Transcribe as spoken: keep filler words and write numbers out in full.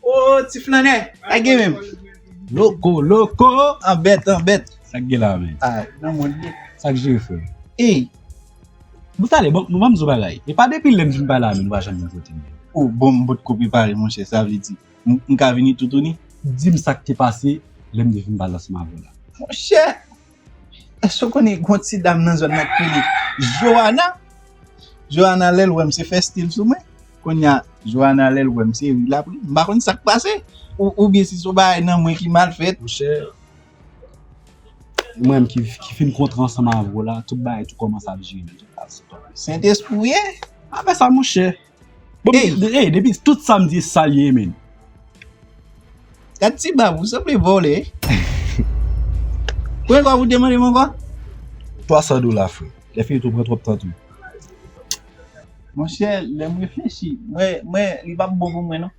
Ô, ti flannè, lage menm. Loko, loko, anbèt, anbèt. Sa k gen la, men? Ah, nan mond li. Sa k jere, frè? Ey, nou talè, bon, nou ban m di w bagay. E pa depi lè m vin pa la, men nou pa janm vin kote m. Ou bon, m potko prepare, monchè, sa vle di, m, m ka vini toutouni? Di m sa k te pase lè m te vin pale ansanm avè w la. Monchè, èske w konnen gon ti dam nan zòn nan k rele Joana? Joana, lè l wè m, se fè stil sou mwen. Kounye a, Joana, lè l wè m, se ri l ap ri. M pa konn sa k pase. Ou, oubyen si se yon bagay nan mwen ki mal fèt. Monchè, mwen menm ki, ki fin kontre ansanm avè w la, tout bagay tou kòmanse ap jere nan tèt la. Sentespri w ye? Apre sa, monchè. Bon, ey, depi tout sa m di, sa l ye, men. Gad ti bab, ou sanble vòlè. Konbyen kòb ou te mande m ankò? Twa san dola, frè. Lè fini tou, pran twòp tan tou. Monchè, lè m reflechi, mwen, mwen, li p ap bon pou mwen, non.